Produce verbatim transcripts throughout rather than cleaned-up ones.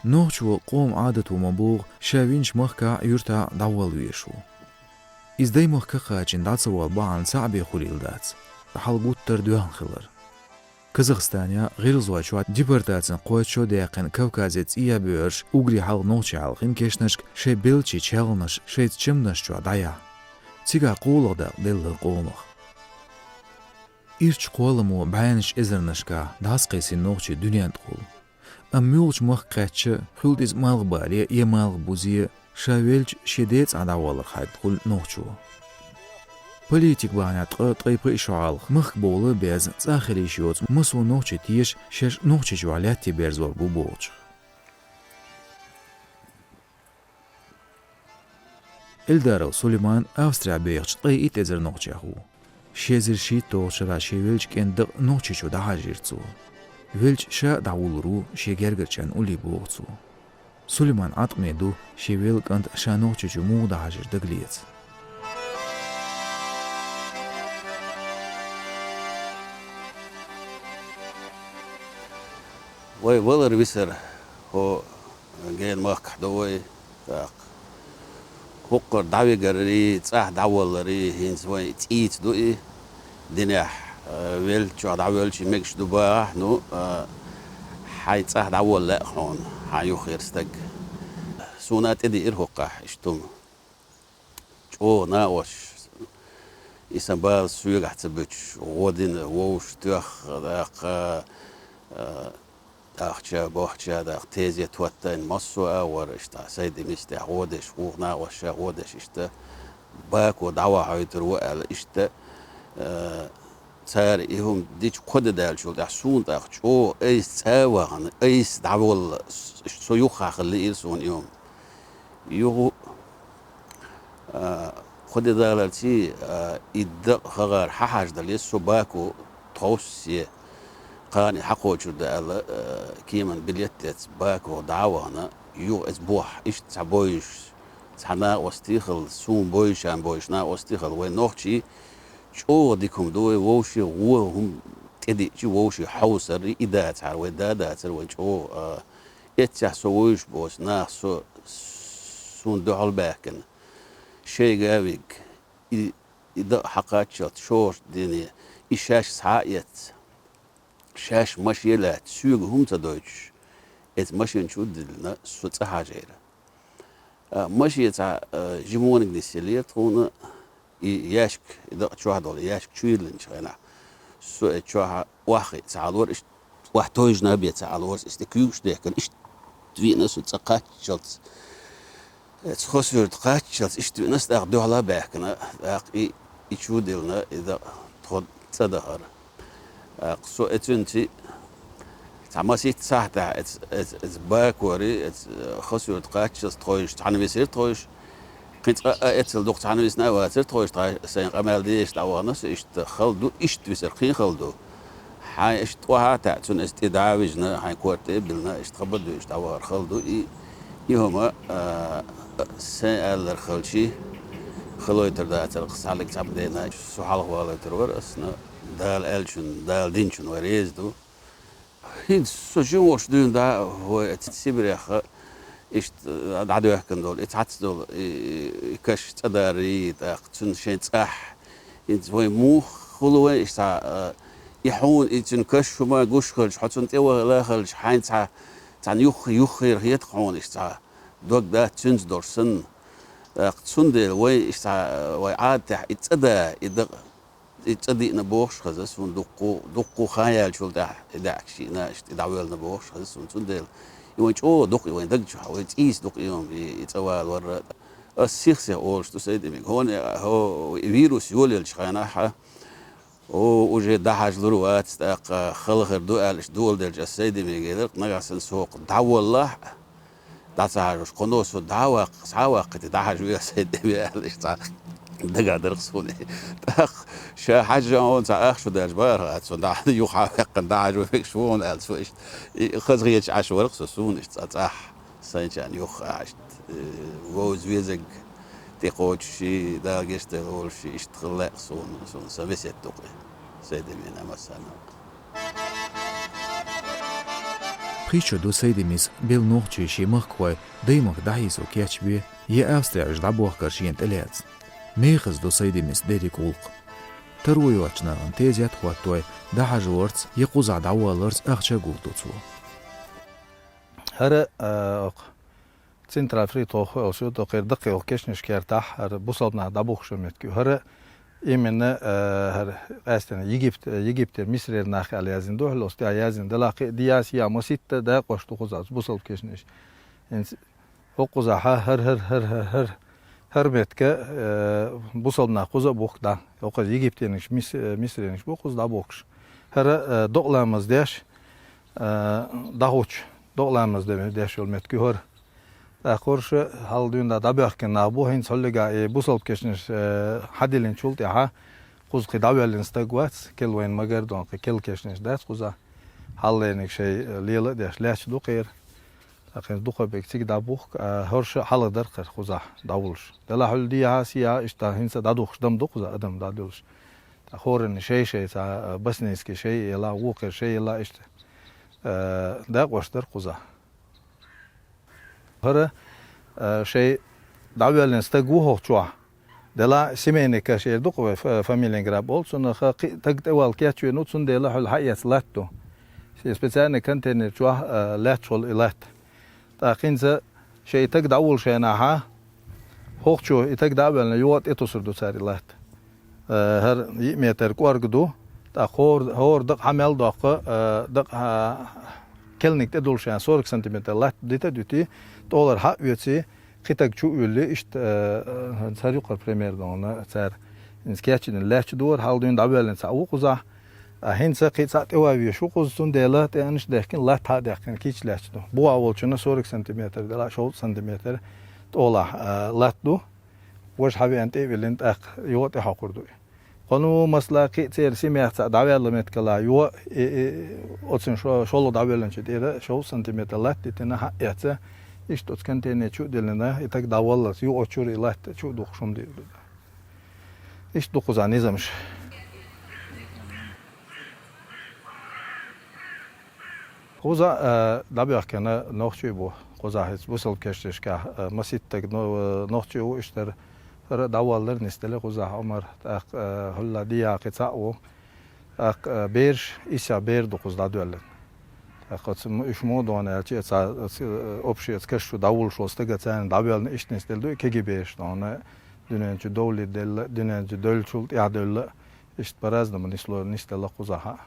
Нохчо къоман Ӏадато ма боху, ша винчу махкахь а, юьртахь а дӀаволла везаш ву. Иза даймахка кхачийна дӀа ца воллу бахьана цхьаъ бен хуьлийла дац, хьал гуттар а доьхна хилар. Казахстанехь, ГӀиргӀазойчохь депортацин кхоччуш а даьккхина, Кавказе цӀий а боьрзуш, уггаре хьалха нохчий хьалхийна кешнашка шайн беллачийн чагӀнаш шайца чамданаш чохь дӀаяхьа. Цигахь кхоалгӀа дакъа делла къомах. Ирчу кхолламо бӀеннаш эзарнашкахь дӀасакхийсина нохчий дуьнен тӀехула. Амма муьлхачу махка кхаьчча, хуьлда иза малхбале я малхбузе, ша велча, шен ден цӀахь дӀаваларх хьаьгна хуьлу нохчо. Политик бахьанехь ткъа, ткъе пхи шо хьалха махка бовла а безна, цӀахь хила йиш йоцу массо а нохчий теша шаьш Нохчийчохь лаьтта берзор бу бохучух. Эльдаров Сулейман Австрехь бехачу ткъе итт эзар нохчех ву. Ши эзар шийтталгӀачу шарахь шен веллачу кӀентан дакъа Нохчийчу дӀахьажийра цо. Велча, ша а дӀавуллур ву шен гергарчарна улле, боху цо. Сулейман Ӏаткъаме ду шен велла кӀант ша Нохчийчу муха дӀахьажийра дагалаца. Вай валар-висар хӀокху генан махкахь ду вай, тӀаккха хӀокхара дӀавигарий, цӀахь дӀавалларий хӀинца вайн цӀийца ду и. Динехь, а, веллачохь дӀавоьллича мегаш ду бахахь, ну, а, хьайн цӀахь дӀаволла лаьа хьуна, хьан юххера стаг. Суна а тӀедиира хӀокхахь иштта хӀума. ЧӀогӀа накъош, и сан бала соьгахь ца буьтуш, гӀо дина, вовшах тоьхна, тӀаккха, а, ахча, бохча, тӀаккха тезет хӀоттийна, массо а агӀор иштта, Сайд-Эмис тӀехь гӀо деш, вукху накъоша гӀо деш иштта, Баку дӀавахьийтур ву аьлла, иштта, а, цара и хӀума дича кхо де даьллачул тӀаьхьа суна тӀаккха чӀогӀа айса цӀа а вахана, айса дӀаволла, с-, со юххехь хила лиира суна и хӀума. Юха, а, кхо де даларций, а, и дакъа хӀара хьахьаждале, со Баку тховссе кхана хьакхочур ду аьлла, а, кеман билет а эцна, Баку дӀа а вахана, юха иза бохь, иштта цхьа бовзуш, цхьа накъостий хилла, суна бовзуш, ша бовзуш накъостий хилла, вай нохчий чӀогӀа дика хӀума ду, вай вовшийн гӀо хӀума тӀедиъча, вовшийн хьовсар, и дацахьара, вай да дацара, вай чӀогӀа, а, эццехь со вуьйш боцу нах со, суна дуьхьал баьхкина, шайга а вигна, и, и дакъа хьакхаччалц шорта дийне, и шаьш схьа а эцна, шаьш машен а лаьцна, соьга хӀума ца дойтуш, эцу машен чу а диллина, со цӀа хьажийра. А, машен цхьа, а, жимониг нисъеллера тхуна, и яьшка, и дакъа чохь долу яьшка чу йиллинчу хенахь, со и чохь охьахиъна ца Ӏалора, иштта охьатойжина бен ца Ӏалора, иштта куьйгаш дехкина, иштта виъна со цӀа кхаччалц, э, цхьа хасуьрта кхаччалц, иштта виъна со тӀаккха дуьхьал а баьхкина, тӀаккха и, и чу а диллина, и дакъа тхо цӀа дахара. ТӀаккха со эцуьнций цхьа масийтта сахьтехь эц-, эц-, эц Бакури, эц, э, хасуьрта кхаччалц тхойша, цхьаьна висира тхойша. Кхин цкъа а эцал дукха цхьаьна висина а вацара тхойша, тхьа сайн къамел дезаш дӀавахана со, иштта хала ду, иштта висар кхин хала ду. Хьайн иштта охьа а таьӀна, цунна эс тӀе дӀа а вижна, хьайн кор тӀе а биллина, иштта хабар а дуьйш дӀавахар хала ду. И, и хӀума, а, сайн аьлларг хилчий, хилойтур дацара, цхьаллиг цхьаъ ма дена, со хьалха валойтур вара ас, но Дала аьллачун, Дала динчун вай реза ду. ХӀинца со жимош дуьйна дӀа, вай, Сибрех иштта дӀадоьхкина долу, и цхьацца долу, и, и каш цӀа дарий, тӀаккха цуьнан шайн цӀахь. ХӀинца вай муха хуьлу вай иштта, а, и хьуна, и цуьнан каш хӀума гуш хилча, хьо цунна тӀе ваха лахалча, хьайна цхьа, цхьаьна юххе-, юххера хета хьуна иштта цхьа дог дац цуьнца долуш санна. ТӀаккха цундела вай иштта, а, вай Ӏадатехь и цӀа да, и дакъа, и цӀа диъна бохуш хаза суна дуккху, дуккху хан яьллачул тӀаьхьа и даьӀахкаш йиъна, иштта и дӀавоьллина бохуш хаза суна. Цундела и вайн чӀогӀа дукха, и вайн даг чохь, вай цӀийца дукха и хӀума, и, и цӀа валор. Ас сих-сиха олуш ду, Сайд-Эмин, хӀунда хӀо, и вирус йолаелчу хенахь, хӀо, уже дӀахьажалур вац, тӀаккха хала хир ду аьлла, иштта доладелча ас Сайд-Эминга элира, нагахь санна со хӀокху дӀаваллахь а, дӀа ца хьажош, кхуьнан со дӀа а ваккха, схьа а ваккхийта, дӀахьажа веза Сайд-Эми аьлла, иштта цхьа дагадара суна. ТӀаккха ша хьаьжжина хьуна цхьа ах шу даьлча бахара хаьттира суна, дӀа юха хьа а ваьккхина, дӀахьажа вегаш ву хьуна аьлла, со иштта и хазахеташ Ӏаш вара-кх со, суна иштта цхьа цӀахь сайначарна юххе а иштта, э, вовза везарг тӀекхочуш, и Дала гечдойла волуш, и иштта хила лаьа суна, суна сан весет ду-кх и, Сайд-Эмина массарна. Кхычо ду Сайдимис бел нохчий ший махкахой даймах дӀахьийсо кечбе, е Австрияш дӀабохкар шена тӀелаьца. Мехаза ду Сайдимис дерриг гӀуллакх. Таро йоацача нахана тезет хӀоттадой, дӀахьажа варца, е кхузахь дӀавалларца ахча гулду цо. ХӀара, а, окх Центра Фритхоф олуш ю, тохера даккхий окх кешнаш кертахь, хӀара бусалба нах дӀабухкуш меттиг ю. ХӀара именно, а, хӀара къаьстина Египет, Египте Мисрера нах аьлла яздина ду, хьалос тӀехь яздина делахь кхин а дияс я маситта дакъош ду кхузахь, бусалба кешнаш. ХӀинца хӀокхузахь хӀара, хӀара, хӀара, хӀара, хӀара, хӀара меттиге, э, бусалба нах кхуза а бухку дӀа. Хьокхуза египтенаш, мис-, э, мисренаш бу кхуза дӀабухкуш. ХӀара, э, докъа ламаз деш, э, дӀахӀуттуш, докъа ламаз де-, деш йолу меттиг ю хӀара. ТӀаккха хӀорш хьалха дуьйна дӀабоьхкина нах бу, хӀинца хьуллигахь и бусалба кешнаш, э, хьадиллинчул тӀаьхьа кхуза кхин дӀавоьллина стаг вац, кел вайна магар дон, кхин кел кешнаш дац кхуза. Хьаллениг шай, э, лела а деш лаьтташ ду кхера. ТӀаккха хӀинца дукха бега цига дӀабухку, а, хӀорш хьалха дара кхара кхузахь дӀавуллуш. Делахь хьуьлла дехьа, сехьа, иштта хӀинца дӀадухуш дам ду кхуза адам дӀадуьллуш. ТӀаккха хӀоранна шай-шай цхьа, а, боснийский шай елахь, вукхеран шай елахь, иштта, а, дакъош дара кхузахь. ХӀара, а, шай дӀавоьллина стаг ву хӀокху чохь. Делахь семейный каш эр ду-кх вай, фа-, фамилин граб олу цунах, кхин а таг тӀевала кечвина ву, цундела хьуьлла хьаэца латта ду. Се специальный контейнер чохь, а, лаьтташ волу и латта. ТӀаккха хӀинца шайн и таг дӀавуллуш хенахь, хӀокхучо и таг дӀа а воьллина, юха а тӀетусур ду цара и латта. Э, хӀара йиъ метр кӀорга ду, тӀаккха хӀора, хӀора дакъа хьа мел доккху, э, дакъа хьа-, келниг тӀедуллуш хенахь сорок сантиметр латта дита а дуьтий, тӀолара хьа а оьций, кхин таг чу а вуьллий, иштта, э, э, цара юккъара пример дона цара. ХӀинца кечдина лаьтташ дора, хьалха дуьйна дӀавоьллина цхьаъ ву кхузахь. А хӀинца кхин цхьаъ тӀеван везаш ву кхуза, цундела тӀе а иш даьхкина, латта хьа а даьхкина, кийча лаьтташ ду. Бухахь волчунна сорок сантиметр делахь, шовзткъа сантиметр тӀолахь, э, латта ду. Важа хьавеана тӀе а виллина, тӀаккха юха а тӀехьокхур ду и. Кхунна ву, масала, кхин а церан семьях цхьаъ дӀаваьлла меттигала, юха а и, и, оцунна шо-, шолгӀа дӀавоьллинчу тӀера шовзткъа сантиметр латта дитина, хьа а эцна, иштта оцу контейнер чу а диллина, и таг дӀаваллалц, юха оцу чуьра и латта чу а духкуш хӀума дийр ду. Иштта ду кхузахь низамаш. Кхуза, э, дӀабоьхкина нохчий бу. Кхузахь иза бусалба кешнашкахь, э, маситтаг но-, э, нохчий ву, иштта хӀара дӀаваллар нисделла кхузахь Ӏумар, тӀаккха, э, хӀулла дехьа кхин цхьаъ ву. ТӀаккха, э, бераш, исс бер ду кхуза дӀадоьллина. ТӀаккха оцу м-, уьш муха дона аьлча, оцу, оцу, э, общий оцу каш чу дӀавуллуш волу стага царна дӀавоьллина иштта нисделла ду и кегий бераш, дуьнен чу довлий делла, дуьнен чу девллачул тӀаьхьа девлла, иштта по-разному нисло-, нисделла кхузахь.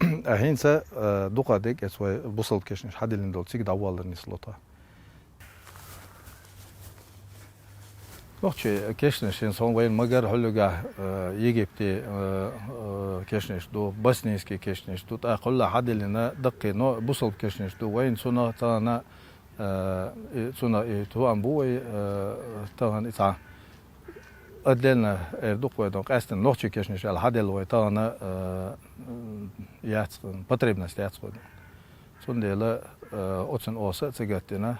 А хӀинца, э, дукха дерг эца вай бусалба кешнаш хьадиллина долу цига дӀаваллар нисло тхан. Нохчий кешнаш хӀинца хьуна вайна магар хьуьллуьгахь, э, Египте, э, э, кешнаш ду, боснийский кешнаш ду, тӀаккха хьуьлла хьадиллина даккхий но-, бусалба кешнаш ду. Вайна цунах тахана, э, и, цунах и тоам бу вай, э, тахана и цхьа. Отдельно эр ду-кх вай дон, къаьстина нохчий кешнаш аьлла хьаделла вай тахана, э, яц, потребность яц вай дон. Цундела, э, оцун оса а ца гатдина,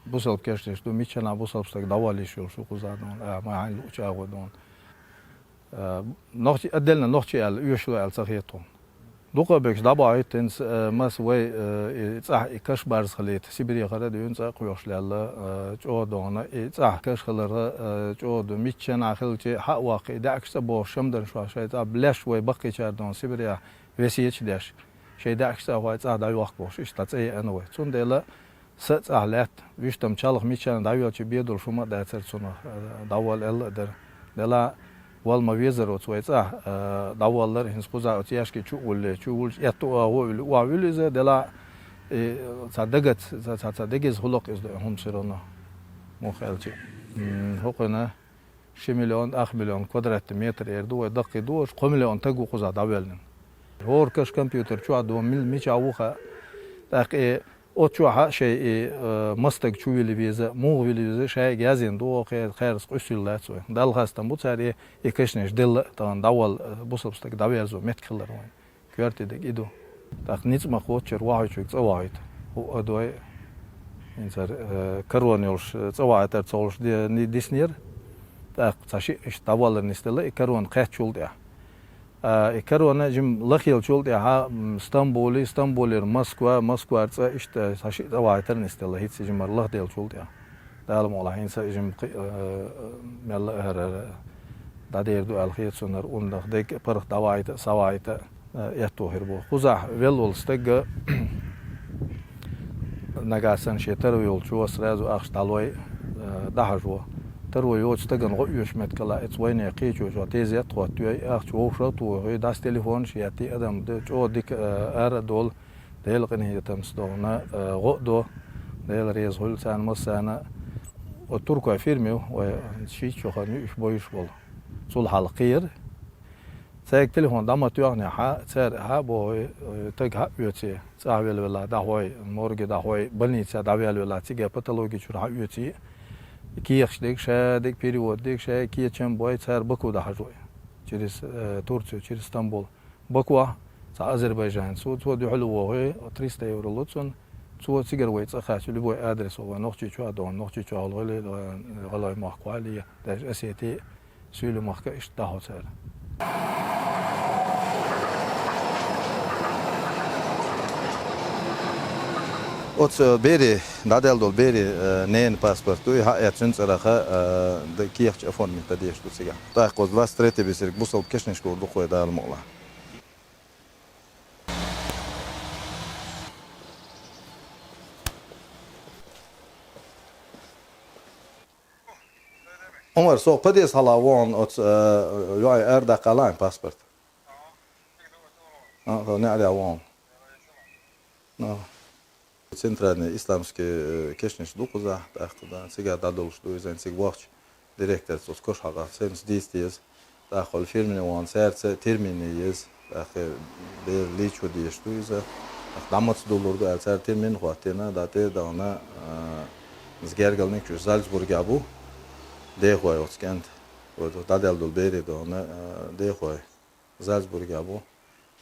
бусалба кешнаш ду, миччанахь бусалба стаг дӀавала йиш йолуш ву кхуза дон, а, ма хьайн луучу агӀо дон. Э, нохчий, отдельно нохчий аьлла, оьшуш ду аьлла ца хета тхуна. Дукха бегаш дӀабахьийта хӀинца, э, маса вай, э, и цӀахь и каш барз хилийта, Сибире хӀара а дуьйна цӀа а кхоьхуш лелла, э, чӀогӀа дона, и цӀахь каш хиларха, э, чӀогӀа ду, миччанахь хилча хьа а ваккха, и даьӀахкаш цӀа бохуш, шамдан шоаш шайн цӀа леш вай баккхийчара дона Сибире весеташ деш, шайн даьӀахкаш цӀа а хьой цӀахь дӀайохку бохуш, иштта цӀе еана вай. Цундела са а цӀахь лаьтта, вуьштам чалха миччанахь дӀайоьлча бен долуш хӀума а дацара цунах, э, дӀавала аьлла а дара. Дела вала ма везара оцу вай цӀахь, э, дӀаваллар, хӀинца кхуза оцу яьшки чу а вулле, чу вулча, этта а гӀо а вуьллу, охьа вуьллу иза, дела, и, цхьа дагаца, цхьа, цхьа, цхьа дегаза хӀуллакх иза ду, хӀума сироно. Муха аьлча. М, хӀокхуьнан ши миллион, ах миллион квадратный метр эр ду вай даккхий ду, кхо миллион таг ву кхуза дӀавоьллина. ХӀора каш компьютер чохь ду, мил-, мичахь ву хаьа. ТӀаккха и оцу чохь а шайн и, э, маса стаг чу вилла веза, муха вилла веза, шайга яздина ду, кхе-, кхерас къуьсуьлла лаьцна вай. Далла хастам бу цара и, и кешнаш делла а, тахана дӀавала, э, бусалба стаг дӀаверзо меттиг хилар вайн. Коьрте дерг и ду. ТӀаккха ницкъ ма кхоччура вахьуьйтуьйтуш цӀа вахьуьйту. ХӀуъа дой, хӀинца, э, корона йолуш, э, цӀа вахьуьйтур ца волуш де-, ни-, диснера. ТӀаккха цхьа шиъ иштта дӀаваллар нисделла, и корона кхеттачул тӀехь. А, и корона жим лахелчул тӀехьа, м, Стамбуле, Стамбулера Москва, Москвара цӀа иштта цхьа шиъ цӀа вайтар нисделла, хӀинца жимар лахделчул тӀехьа. Дала мукъалахь, хӀинца жим кхы, э, мелла а хӀара, хӀара дӀадер ду аьлла хета сона, хӀара ундах дег паргӀат дӀавайта, савайта, э, этто хир бу. Кхузахь велла волу стаг нагахь санна шен таро йолчо сразу ахча дӀалой, э, дӀахьажо. Таро йоцу стагана гӀо оьшу меттигала, эца вайне кхечо жо тезет хӀоттайой, ахча вовшах а тухий, дӀаса телефонаш а етта адам ду, чӀогӀа дика, э, ара а долу, Делан къинхетамца догӀна, э, гӀо а до, Дела реза хуьлда царна массарна. Оцу туркойн фирма ю, вай шийтта шо хан ю уьш бойуш болу. Цул хьалха кхера. Цаьрга телефон дӀа ма тоьхнехь, цара хьа а бохий, э, таг хьа а оьций, цӀахь велла-велла дӀахьой, морге дӀахьой, больница дӀавелла-велла, цига патологи чуьра хьа а оьций, кехаш дерг ша, дерг перевод дерг ша, кечам бой, цара Баку дӀахьажой. Через, э, Турцию, через Стамбул. Бакуахь цхьа азербайджанец ву, цо дуьхьал вогӀий, триста евро лу цунна. Цо цигара вай цӀа кхаьчча, любой адрес вай Нохчийчохь а догӀу, Нохчийчохь гӀалгӀай, гӀалгӀай мохк вале, даже Осети, Суьйлу махка иштта дӀахьо цара. Оцу берийн, дӀадаьлла долу берийн, э, ненан паспорт ду, и хьаэцна цуьнан цӀарах, э, д-, кехаташ оформить дан дезаш ду цигахь. ТӀаккха оцу двадцать третий бисерг бусалба кешнашка гур ду кхой Дала мукъалахь. Умар, со подъезд хьалха вон оцу, э, йоӀе арадаккха лаьа паспорт. А, со неӀарехь вон. Ну. Центральный исламский, э, кешнаш ду кхузахь, тӀаккха, да, цигахь дӀадолуш ду иза, цига вахча директорца оцу кош хьакъахь, цуьнца дийца деза. ТӀаккха фирмане вахана, цаьрца термин еза. ТӀаккха бер лийчо дезаш ду иза. ТӀаккха дӀа маца дуллур ду аьлла, цара термин хӀоттийна, дӀа тӀе а дахана, а, иза гергарниг чу Зальцбургехь бу. Дехой оцу кӀентан. Вот, дӀадаьлла долу берийн дохана, а, дехой Зальцбургехь бу.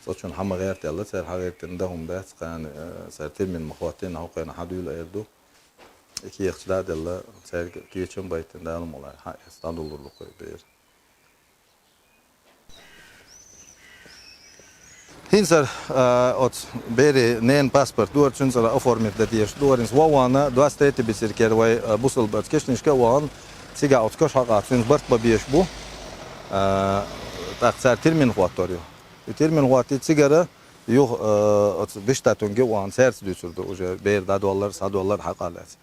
Цо чунна хьан ма гӀерта аьлла, цара хьан гӀертина дан хӀума дац, кхана, а, цара термин ма хӀоттийна, хӀокхуьнан хьан дуьйла эр ду. И кехаташ дӀа а делла, цаьрга кечам а байтина, Дала мукъалахь, хьан эца дӀадуллур ду кхой бер. ХӀинца, а, оцу берийн ненан паспорт дора, цуьнан цӀарах оформить дан дезаш дора, хӀинца вон ванна, двадцать третий бисерг кера вай, а, бусалба оцу кешнашка а вахана, цигахь оцу кош хьакъахь цуьнца барт бан безаш бу. А, тӀаккха цара термин хӀоттор ю. И термин хӀоттий цигара юха, а, оцу биштатунге а вахана, цаьрца дуьйцур ду, уже бер дӀадоллар, схьадоллар хьакъ а лаьцна.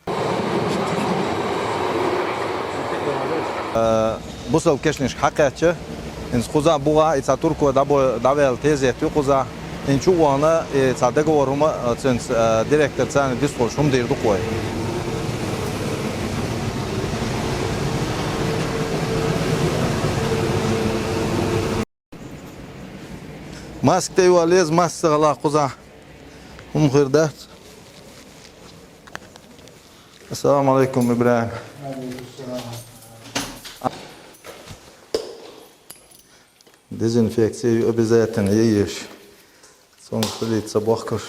Э, бусалба кешнашка хьакхаьчча, хӀинца кхузахь бухахь, и цхьа турко дӀабо-, дӀаваьлла тезет ю кхузахь. ХӀинца чу а вахана, и цхьа договор хӀума, э, цуьнца, э, директорца дистхуьлуш хӀума дийр ду кхой. Маска тӀе йолла еза, маска ца хилахь кхузахь хӀума хир дац. Ассаламу алейкум, ИбрахӀим. Дезинфекция обязательно еза. Цунах лица бохкуш.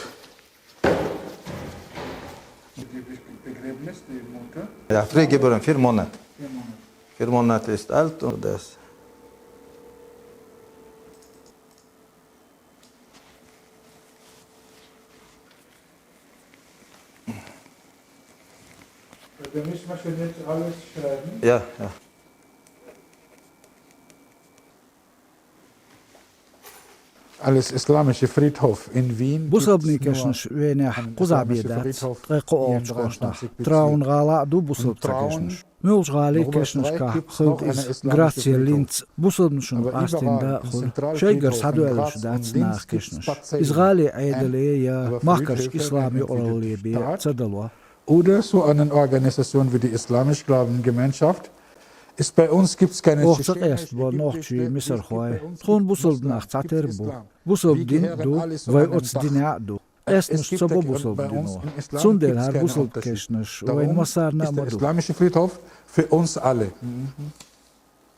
Ja, frie gebühren, vier Monate. Vier Monate ist alt und das. Da müssen wir schon jetzt alles schreiben. Ja, ja. Бусалбанийн кешнаш Венехь кхузахь бен дац, ткъе кхоалгӀачу кӀоштахь. Траун гӀалахь а ду бусалба цхьа кешнаш. Муьлхачу гӀалин кешнашкахь хилла иза, Грация, Линц, бусалбанашна къастийна да а хуьлу. Шайгара схьадоьллуш дац наха кешнаш. Иза гӀалин Ӏедале я махкарчу ислам юкъаралле бен ца дало. Oder so eine Organisation wie die Islamisch Glauben Gemeinschaft ist bei uns, gibt's keine Оха ца къестабо нохчий, мисархой. Тхуна бусалба нах цхьатера бу. Бусалба дин а ду, вай оцу динехь а ду. Къестамаш ца бо бусалба дино. Цундела хӀара бусалба кешнаш вайна массарна а ма ду. Ist der islamische Friedhof für uns alle.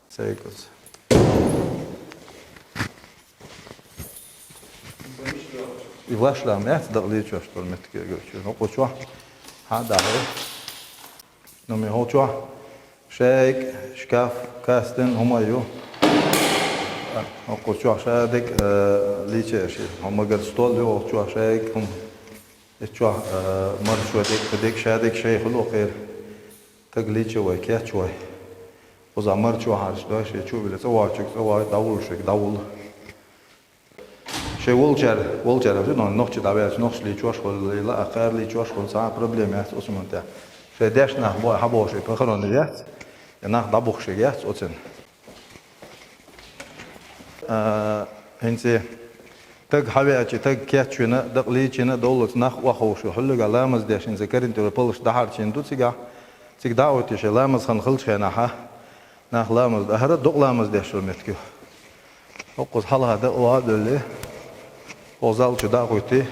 Sehr gut. И вашла меца дакъа лечош долу меттиге гучу. Ну, кху чохь. Хьан дахье. Ну, ми хӀокху чохь. Шайг, шкаф, кастен, хӀума ю. Хьо кху чохь ша дерг, э, лийча аш. Хьо магар стол ю, чохь ша дерг хӀума. И чохь, э, марчо дерг, дерг ша дерг шай хуьлу кхера. Таг лийча вай, кечвай. Кхуза марчо хьарча дой, шен чу а вилла, цӀа ваьлча, цӀа вай, дӀавуллуш, дӀавуллу. Шен волчара, волчара, ну, нохчи дӀаваьлча, нохчи лийчош хуьлу, ла а кхара лийчош хуьлу, цхьа а проблема яц оцу мантехь. Шен деш нах бо-, хьабохуш, и похоронный яц, и нах дӀабухуш яц оцин. А, хӀинца таг хьавеача, таг кечвина, дакъа лийчина, довлаца нах охьаховшу, хьуллига ламаз деш, хӀинца карантин палаш дӀахьарчийна ду цигахь. Цига дӀа а оьттий, шен ламаз хан хилча хенахьа, нах ламаз да. ХӀара докъа ламаз деш йолу меттиг ю. ХӀокхуза хьалха дакъа ваха а девлла, хӀокху зал чу дӀа а хӀуьттий,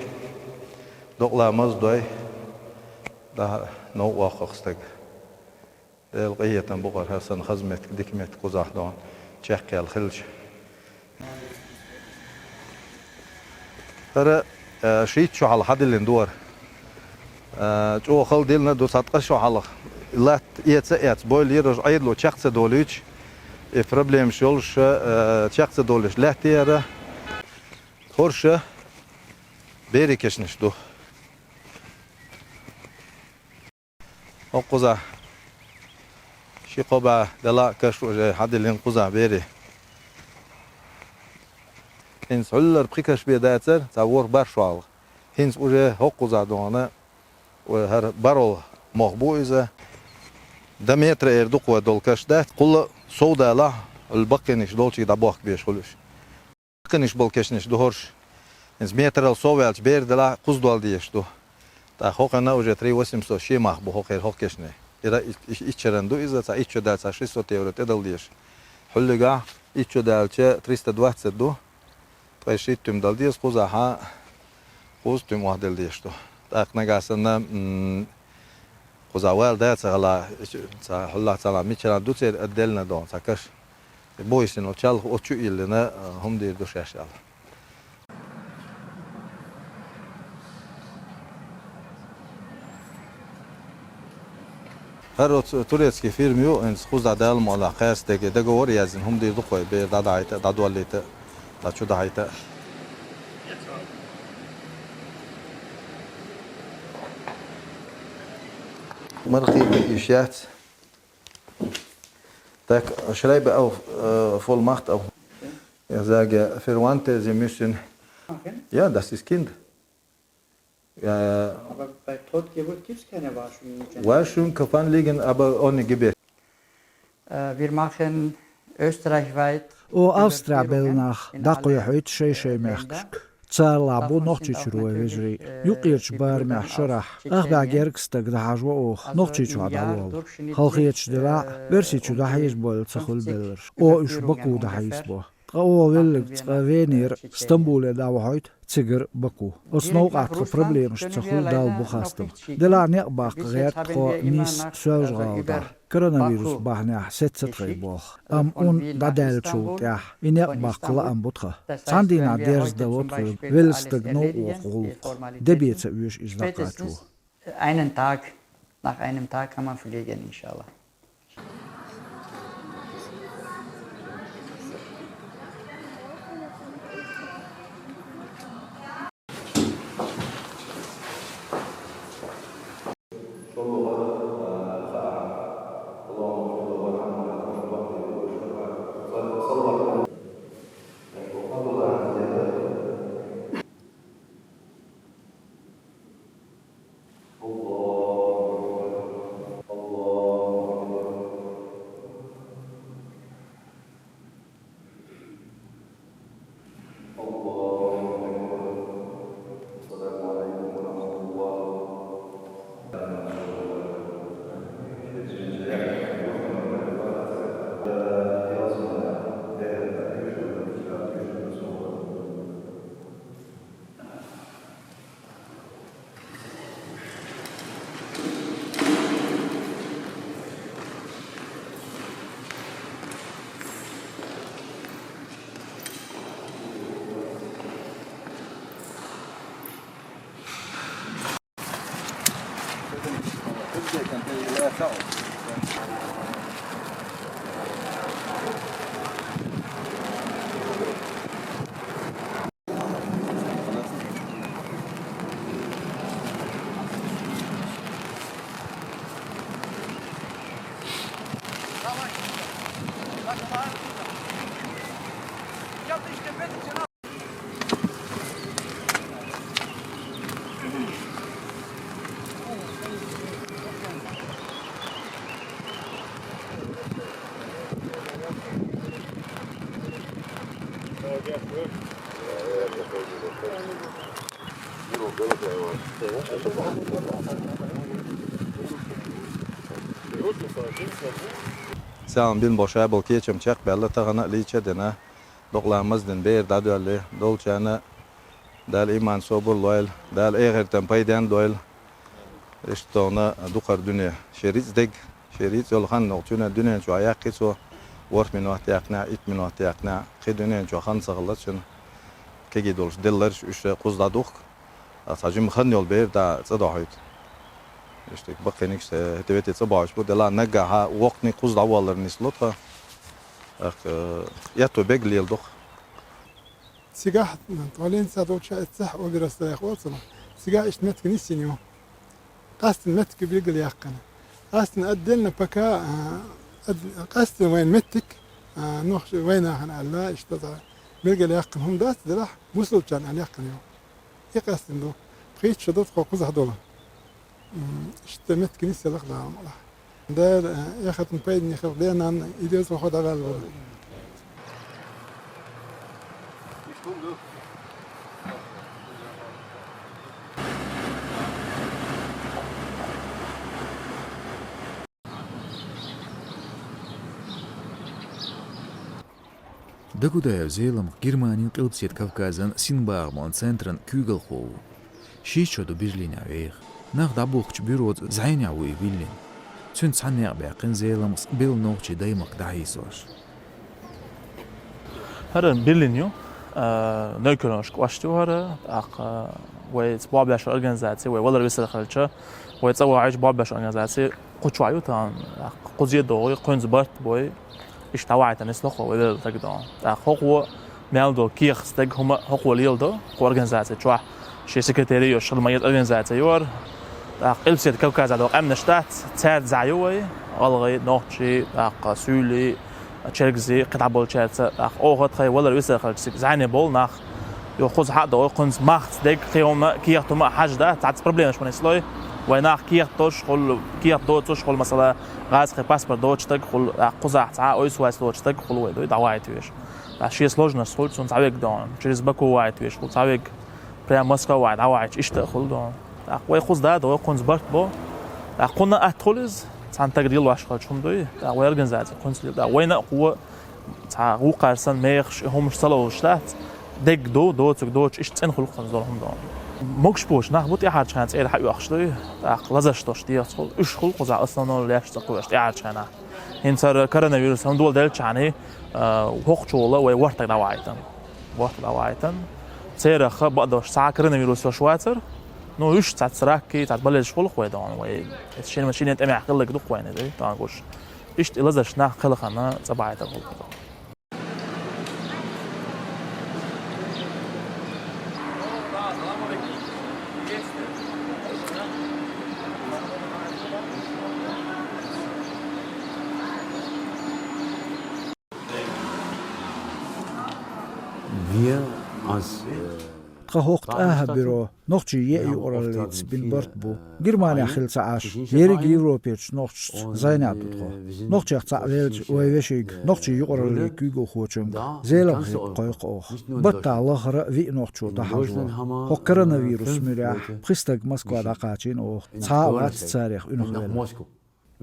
докъа ламаз дой, дӀа новкъа воккху стаг. Делан къинхетам бу-кх хӀара, хӀара санна хаза меттиг, дика меттиг кхузахь дохна, чекхъяьлла хилча. ХӀара, э, шийтта шо хьалха хьадиллина ду хӀара. Э, чӀогӀа хала диллина ду, цхьа ткъа шо хьалха. Латта эца а эцна, бойла ераш Ӏедало чекх ца долуьйтуш, и проблемаш йолуш, э, чекх ца долуьйтуш лаьттара. ХӀорш берийн кешнаш ду. ХӀокхуза ши-кхо бӀе дала каш уже хьадиллина кхуза берийн. ХӀинца хьуллара пхи каш бен дацара, цхьа ворхӀ-бархӀ шо хьалха. ХӀинца уже хӀокхуза дохна, ой, хӀара бархӀалгӀа мох бу иза. Дан метр эр ду кхо долу каш дац, кхулла сов далахь, хьула баккхийнаш долчуьнга дӀабохка безаш хуьлу уьш. Баккхийнаш болу кешнаш ду хӀорш. ХӀинца метрал сов ваьлча бер делахь, кхуза дол дезаш ду. ТӀаккха хӀокхуьнан уже три восемьсот шен мах бу хӀокхеран хӀокху кешнийн. Ира ит-, ит-, итт шаран ду иза, цхьа итт шо даьлча, цхьа шестьсот евро тӀедала дезаш. Хьуллигахь итт шо даьлча, триста двадцать ду. Ткъе шийтта туьма дала деза, кхузахьа кхузткъа туьма охьадала дезаш ду. ТӀаккха нагахь санна, м, кхуза вала да ца хила, ца хьуллахь ца хила, мичара ду церан отдельно дохна цхьа каш. Бой сино чалха оцу чу а йиллина, хӀума дийр ду шаьш аьлла. ХӀара оцу турецкий фирма ю, хӀинца кхуза Дала мукъ лахь кхаьрца дерг договор а яздина, хӀума дийр ду кхо, бер дӀадахьийта а, дӀадоллийта а, дӀа чу дахьийта а. Мархий йиш яц. Так, schreibe auf, äh, Vollmacht auf. Er sage, Verwandte, Sie müssen. Ja, das ist Kind. Ja, aber bei Totgeburt gibt es keine Wahrscheinlichkeit. Wahrscheinlichkeit kann liegen, aber ohne Gebet. Äh, wir machen österreichweit. О Австрия белла нах дӀакхойкхуьйту шай-шай мехкашка. Царла бу Нохчийчуьра вай вежарий. Юккъерчу барамехь шарахь, ах бӀе гергга стаг дӀахьажо оха, Нохчийчохь дӀаволла. Халахеташ делахь а, Оьрсийчу дӀахьежабойла ца хуьлу белларш. Оха уьш Баку дӀахьийсабо. Ткъа оха велларг цкъа Венера, Стамбуле дӀавахьуьйту, цигара Баку. Оцу новкъахь тхан проблемаш ца хуьлу Далла бу хастам. Делахь некъ баккха гӀерта тхо нийсса Соьлжа-ГӀала дахьа. Коронавирус бахьанехь сецца тхайн болх. Амма ун дӀадаьллачул тӀаьхьа и некъ баккха лаам бу тхан. Цхьана дийнахь дерза дало тхоьга велла стаг новкъа воккху гӀуллакх. Де бен ца оьшу иза дӀакхачо. Einen Tag, nach einem Tag kann man fliegen, inshallah. الله أكبر. السلام عليكم ورحمة الله. Селхан бина болу шайболу кечам чекхбаьлла, тахана а лийча а дина, докъа ламаз а дина, бер дӀадоьлли, долчарна Дала иман, собар лойла, Дала эхартан пайденна дойла. Иштта тахана дукхара дуьне шен рицкъ дерг, шен рицкъ йолу хан нохчуьнан дуьнен чохь яьккхи цо, ворхӀ минот яьккхинехь, итт минот яьккхинехь, кхин дуьнен чохь хан ца хилла цуьнан, кегий долуш делларш уьш кхуза дӀадухку. Ткъа цхьа жима хан йолу бер да цӀа дохьуьйту. Иштта баккхийниг, э, хӀета вете цӀа бохьуьйтуш бу, делахь наггахь воккханиг кхуза дӀаволлар нисло тхан. ТӀаккха, э, этто бегга леладо-кх. Цигахь, тхо линца долча эццахь оберастройх оцу, цигахь иштта меттиг нисйина ю. Къаьстина меттиг билгал яьккхина. Къаьстина отдельно пока, а, ад-, къаьстина вайн меттиг, а, нохчий вайнахана аьлла, иштта цхьа билгал яьккхина хӀума дац, делахь бусалбачарна аьлла яьккхина ю. И къаьстина ду. Пхийтта шо ду тхо кхузахь долу. М, иштта меттиг нисъелла-кх Дала мукъ лахь. Дала, э, эхартан пайдане хилла, ден-ненан и деза хьо дӀаваьлла вара. Дагудаев Зелимха Германин Къилбаседа Кавказан синбагӀаман центран куьйгалхо ву. Шийтта шо ду Берлинехь веха. Нах дӀабохкучу бюроза зӀенехь ву и виллина. Цуьнца цхьаьна некъ баьккхина Зелимхас белла нохчийн даймахка дӀахьийсош. ХӀара Берлин ю, а, Нойкёльнаш кӀошт ю хӀара, тӀаккха вай цу болх беш организаци, вай валар висар хилча, вай цӀа вахьуьйтуш болх беш организаци кху чохь ю тахана, тӀаккха кхуза а догӀий, кхуьнца барт а бой, иштта дӀавахьийтина нисло-кх вай велла стаг тахана. ТӀаккха хӀокхо мел долу кехат стаг хӀума хӀокхо леладо, кху организаци чохь шен секретари йолуш хила ма-еза организаци ю хӀара. ТӀаккха Къилбаседа Кавказехь долу къаьмнаш дац, цаьрца зӀе ю вай, гӀалгӀай, нохчий, тӀаккха суьйлий, чергазий, кхидӀа болчаьрца, тӀаккха оха тхайн валар висар хилча цига зӀене болу нах. Юха кхуза хьа а догӀий, кхуьнца махкаца дерг, кхин хӀума, кехат хӀума а хьажа дац, цхьацца проблемаш ма нислой. Вай нах кехат долуш хуьлу, кехат доцуш хуьлу, масала, гӀазкхийн паспорт доцу стаг хуьлу, тӀаккха кхузахь цхьа а ойсвайс лоцу стаг хуьлу вай, дуй, дӀавахьийта везаш. ТӀаккха шеца сложность хуьлу цуьнан цхьа верг догӀу, через Баку вахьийта везаш хуьлу цхьа верг. Прямо Москва вахьа дӀавахьийча иштта а хуьлу догӀу. ТӀаккха вай кхуза да а догӀий, кхуьнца барт бо. ТӀаккха кхунна а атта хуьлу иза, цхьана стага лелош хилча хӀума дуй. ТӀаккха вай организаци кхуьнца лела. ТӀаккха вайна а кхо цхьа вукхара санна мехаш, и хӀумаш ца ловзуш дац. Дерг ду, доцург доцуш, иштта цӀена хуьлу кхунца долу хӀума догӀу. Могуш боцу нах бу тӀаьхьарчу хенахь цӀера хьаоьхуш дуй. ТӀаккха лазарш долуш дехаш хуьлу. Уьш хуьлу кхузахь основной леш цӀа кхоьруш тӀаьхьарчу хенахь. ХӀинца хӀара коронавирус хӀума доладелча хьаний, а, хӀокху чу волу вай вортаг дӀавахьийтина. Ворта дӀавахьийтина. Церах бакъдолуш цхьа а коронавирус йолуш вацара. Ну, уьш цхьацца ракки, цхьацца балезаш хуьлу-кх вай догӀу вай. Эца шина, шина тӀамехь хилларг ду-кх вайна, дуй, тахана гуш. Иштта и лазарш нах кхелхана цӀа бахьийтар хуьлу. Wir als, äh, Тхан хӀокху тӀаьхьа бюро нохчийн еа юкъараллица бина барт бу. Германехь хилла ца Ӏаш, ерриг Европерчу нохчашца зӀенехь ду тхо. Нохчех цхьаъ велча, вай вешига нохчийн юкъараллин куьйгалхочуьнга Зелимхега кхойкху оха. Баттахь лахара виъ нохчо дӀахьажо. ХӀокху коронавирус муьрехь пхи стаг Москва дӀакхачийна оха. Цхьа а вац царех уьнах велла.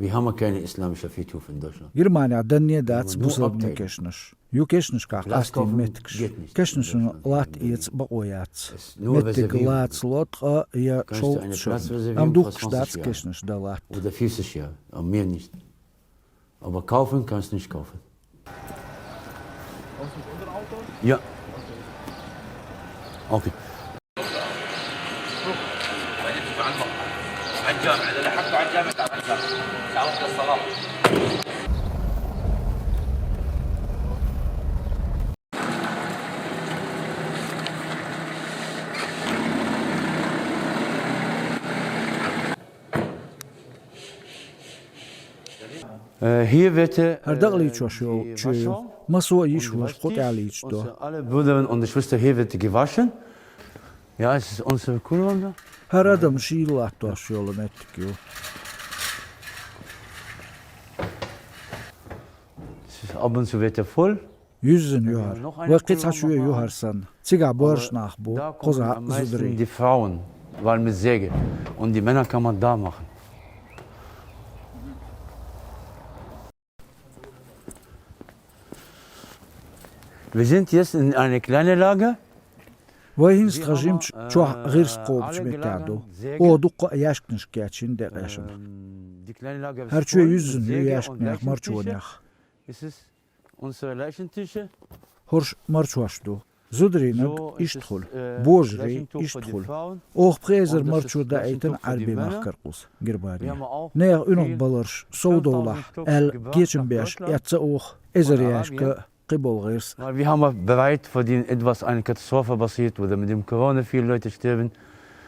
Wir haben keine islamische Friedhof in Deutschland. Германехь данне дац бусалбанийн кешнаш. Ю кешнашкахь къастийна меттигаш. Кешнашна латта эца бакъо яц. Меттиг лацало ткъа я шовзткъа шо. Амма духкуш дац кешнаш дан латта. Oder vierzig Jahre, mehr nicht. Aber kaufen kannst nicht kaufen. Ja. Okay. Э, hier wird, э, ХӀара дакъа лийчош йолу чу ю. Массо а йиш-ваша кху тӀехь лийчадо. Alle Brüder und Geschwister hier wird gewaschen. Ja, es ist unsere Kurve. ХӀара адам шийла латтош йолу меттиг ю. Es ist ab und zu wird er voll. Юьззина юьхьар. Вай кхин цхьа чоь юьхьар санна. Цигахь боьрша нах бу, кхузахь зударий. Die Frauen, weil mit Säge. Und die Männer kann man da machen. Wir sind jetzt in eine kleine Lager. Вай хӀинца тхан жимачу чохь гӀирс кхобучу меттехь ду. Оха дуккха а яьшканаш кечйина декъешна. ХӀара чоь юьззина ю яьшканех, марчонех. ХӀорш марчош ду. Зударийнаг иштта хуьлу, божарий иштта хуьлу. Оха пхи эзар марчо даийтина Ӏаьрбийн махкара кхуза, Германе. Нехан уьнах баларш сов довлахь аьлла, кечам беш эцна оха эзар яьшка кхин болу гӀирс. Wir haben bereit für den etwas eine Katastrophe passiert oder mit dem Corona viele Leute sterben.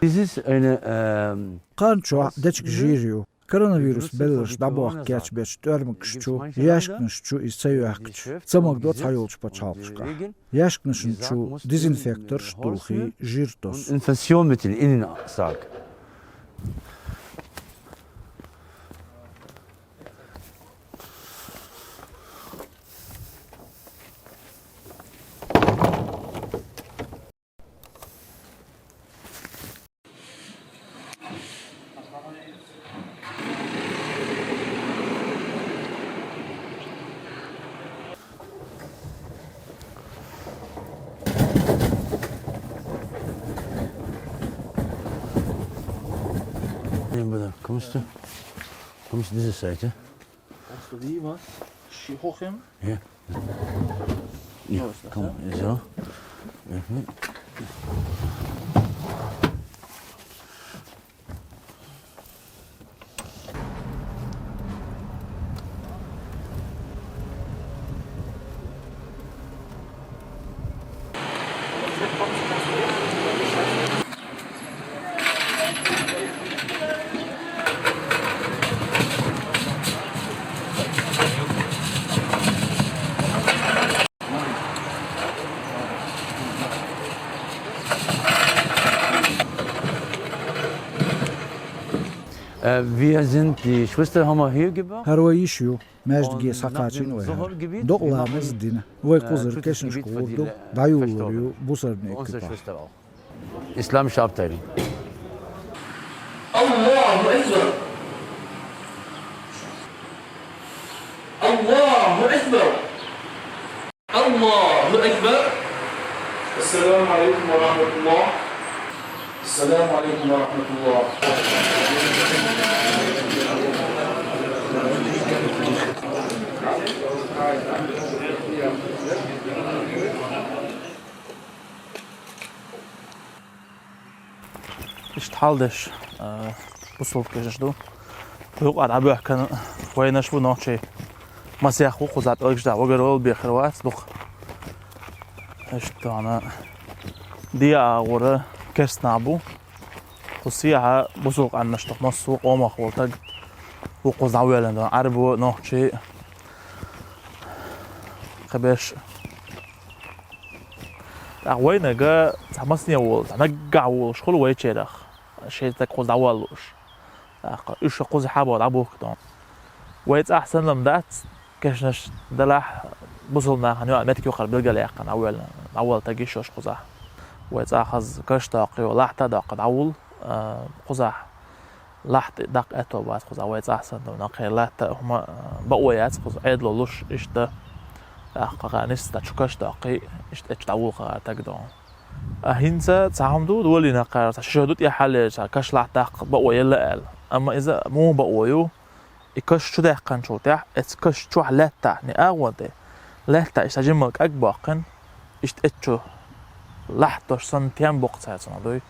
Dies ist eine, ähm, Кхана чохь дечиг жийр ю. Коронавирус белларш дӀабохка кечбечу тӀоьрмагаш чу, яьшканаш чу иза ца йоьхкича, ца магадо цхьайолчу пачхьалкхашкахь. Яьшканашна чу дезинфекторш а дулхий, жир тосу. Infektionsmittel in den Sack. Hey, brother, kommst du? Kommst du diese Seite? Hast du die was? Schi-, hoch hin? Ja. Ja, komm, so. Mhm. Äh, wir sind die Schwester haben wir hier gebracht. ХӀара вай йиша ю, маьждиге схьакхачийна вай хӀара. Докъа ламаз а дина, вай кхузара кешнашка гӀур ду, дӀайолалур ю бусалба экипаж. Islamische Abteilung. الله أكبر. الله أكبر. الله أكبر. السلام عليكم ورحمة الله. السلام عليكم ورحمة الله. Иштта хьал деш, а, бусалба кешнаш ду. Юкъа дӀабоьхкина вайнаш бу нохчий. Масех ву кхузахь пӀелгаш дӀа вагарвала бехар вац дукха. Иштта вахана де агӀора керстанах бу. Кху сехьа бусалба къаьмнаш тахана массо а къомах волу таг ву кхуза дӀавоьллина, Ӏаьрбо, нохчий, кхин берш. ТӀаккха вайнага цхьа масане волу, цхьа наггахь волуш хуьлу вайчерах, шен стаг кхуза дӀаваллуш. ТӀаккха уьш кхузахь а боху дӀабухкуш ду. Вай цӀахь санна-м дац, кешнаш делахь, бусалба нахана йоӀ меттиг юкъара билгалъяьккхина дӀавоьллина, дӀаволла таг йиш йолуш кхузахь. Вай цӀахь хаза каш доккху, лахьта а доккху дӀавуллу, а, кхузахь. Лахьта даккха аьтто бац кхузахь вай цӀахь санна, кхин латта а хӀума, а, бакъо яц кхуза, Ӏедало луш иштта. ТӀаккха кхузахь нисса чу каш доккхий, иштта эцча дӀавуллу кхузахь таг ду. А хӀинца цхьа хӀума ду, долийна кхара, цхьа ши шо ду тӀехь хьаллера, каш лахьта даккха бакъо елла аьлла. Амма иза муха бакъо ю? И каш чу даьккхинчул тӀаьхьа, эцу каш чохь лаьттахь, и агӀон тӀе, лаьттахь иштта жимма кӀаг боккхина, иштта эцу чу лахьттош санна тем боккху цара цунах дуй.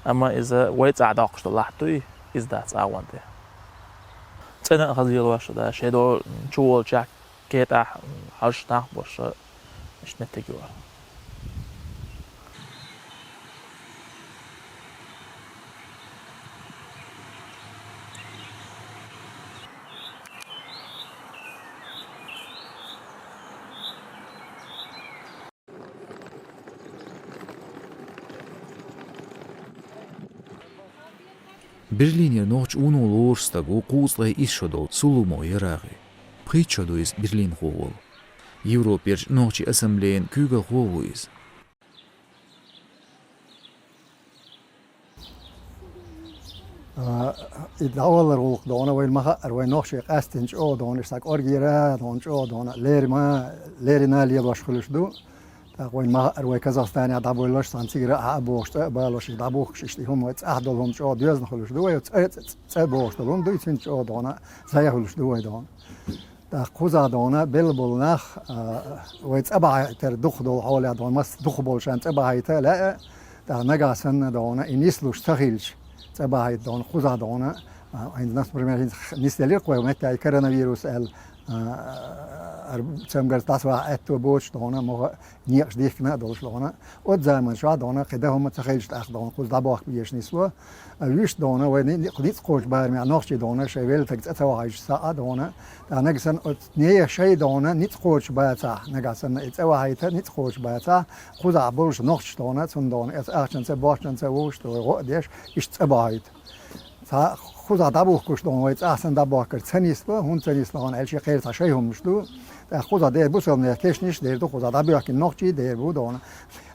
Амма иза вай цӀахь доккхуш долу лахьтта дуй, иза дац агӀон тӀе. ЦӀена а хаза лелош ду, шайн долу чу волчохь кетӀахь хьажуш нах а бу, иштта меттиг ю. Берлинера нохча вуно лоруш стаг ву кхузткъе исс шо долу Сулумов Ярагъи. Пхийтта шо ду иза берлинхо волу. Европерчу нохчийн ассамблеян куьйгалхо а ву иза. А, и дӀавалар гӀуллакх дона, вайна ма хаъара, вай нохчий къаьстина чӀогӀа дона, иштта кӀоргера дона, чӀогӀа дона, лерина, лерина лелош хуьлуш ду. ТӀаккха вайна ма хаъара, вай Казахстанехь дӀабойлаш, цхьана цигара а, а бохуш, цӀа а балош, и дӀабухкуш, иштта и хӀума вай цӀахь долу хӀума чӀогӀа доьзна хуьлуш ду, вай цӀа, цӀа, цӀа бохуш долу хӀума ду, и цуьнца чӀогӀа дона, зая хуьлуш ду вай дона. ТӀаккха кхузахь дона, белла болу нах, а, вай цӀа бахьайтар дукха долу хьолехь дона, мас дукха болу шайн цӀа бахьайта лаьа, тӀаккха нагахь санна дона, и нислуш ца хилча, цӀа бахьайта дона, кхузахь дона, а, хӀинца, например, хӀинца нисделира кху вай меттехь коронавирус аьлла, а, ар-, цамгарца дӀасаваха аьтто боцуш дона, мохо некъаш дихкина а долуш дона. Оцу заманчохь дона, кхин дан хӀума ца хилча тӀаккха дона, кхуза дӀабохка безаш нисло. А вуьшта дона, вай ни-, ни-, ницкъ кхочу барамехь нохчий дона, шайн велла таг цӀа ца вахьийча схьа а дона, тӀаккха нагахь санна оцу нехан шайн дона, ницкъ кхочуш бацахь, нагахь санна и цӀа вахьийта ницкъ кхочуш бацахь, кхузахь болуш нохчаш дона, цунна дона, эца ахчанца, бохчанца вовшашца вай гӀо а деш, иштта цӀа бахьийта. Цхьа кхузахь дӀабухкуш дона, вай цӀахь санна дӀабохкар ца нисло, хӀунда ца нисло хьуна аьлча, кхеран цхьа шайн хӀуманаш ду. ТӀаккха кхузахь дер бусалба нехан кешнаш дер ду, кхузахь дӀабоьхкина нохчий дер бу дона.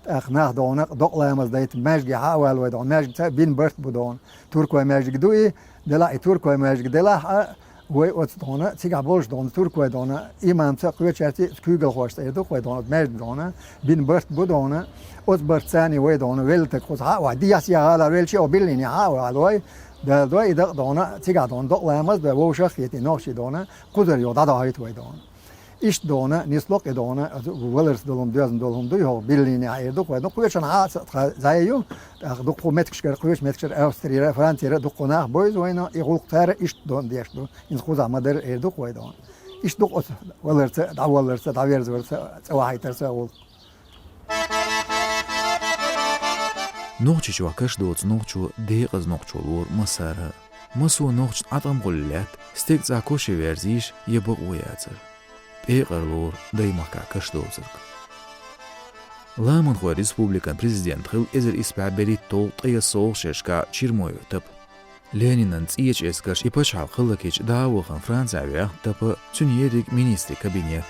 ТӀаккха нах дона, докъа ламаз дайта маьждигехь а вала вай дона, маьждигца а бина барт бу дона. Туркой маьждиг ду и, делахь и туркой маьждиг делахь а, вай оцу дона, цигахь болуш дона, туркой дона, имамца а, кхечаьрца а, куьйгалхошца а эр ду вай дона, оцу маьждиг дона, бина барт бу дона, оцу барт царний вай дона, велла таг кхуза хьа а вахь, дехьа гӀала велча а, Берлине хьа а вала вай, Дала дой, и дакъа дона, цигахь дона, докъа ламаз а дой, вовшах а хетий, нохчий дона, кхузара йо дӀадахьийта вай дона. Иштта дона, нисло кхин дона, валарца долу хӀума, доьзна долу хӀума ду, йоху Берлине хьаэр ду вай дона, кхечанхьа а ца тхан зая ю, тӀаккха дуккха меттигашкара, кхечу меттигашкара, Австрера, Францера дуккха нах бойза вайна, и гӀуллакх цара иштта дона деш ду, хӀинца кхузахь ма-дарра эр ду вай дона. Иштта ду оцу валарца, дӀавалларца, дӀаверзаварца, цӀа вахьийтарца а гӀуллакх. Нохчийчохь каш доцу нохчо декъаза нохчо лору массара а. Массо а нохчашна Ӏаткъам гӀуллакх лаьтта, стеган цӀахь коши верзийша я бакъо яцара. ТӀекъарлора даймахкахь каш доцург. Ламанхойн республикан президент хилла эзар исс бӀе берхӀитталгӀа ткъе ялхалгӀа шерашкахь Чермоев Тапа. Ленинан цӀечу эскарша и пачхьалкх хӀаллакйича дӀа а вахана Францехь веана Тапа, цуьнан ерриг министрийн кабинет.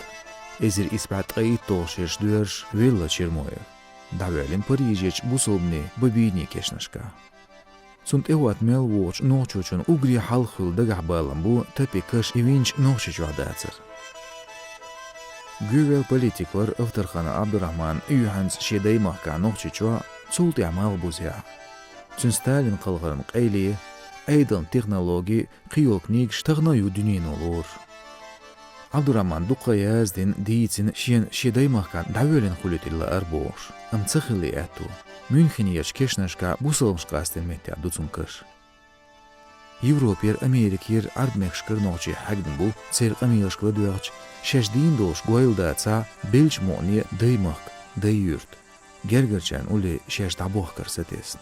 Эзар исс бӀе ткъе итталгӀа шераш доьрзуш велла Чермоев. ДӀавоьллина Парижерчу бусалбанийн Бобийни кешнашкахь. Цунна тӀехӀотта мел вогӀучу нохчочунна уггаре хьалха хуьлу дагахь балам бу Тапин каш и винчу Нохчийчохь дацар. Гуьйвелла политик вара Авторханов Ӏабдурахьман и юьхьанца шен даймахкахь Нохчийчохь, цул тӀаьхьа Малхбузехь. Цуьнан Сталин кхалхаран къайле, Ӏедалан технологи, кхин йолу книгаш тахана а ю дуьнено лоруш. Ӏабдурахьмана дуккха а яздина, дийцина шена шен даймахкахь дӀавоьллина хуьлуьйтур ю лаар бохуш, амма ца хилла и аьтто. Мюнхенерчу кешнашкахь бусалбанаш къастийна меттехь ду цуьнан каш. Европера, Америкера, Ӏарбамехкашкара нохчий хьаьгна бу, церан къамелашка ладоьгӀча, шаьш дийна долуш гойла дацахь, беллачу мукъане даймахка, дай-юрт. Гергарчарна улле шаьш дӀабохкар сатесна.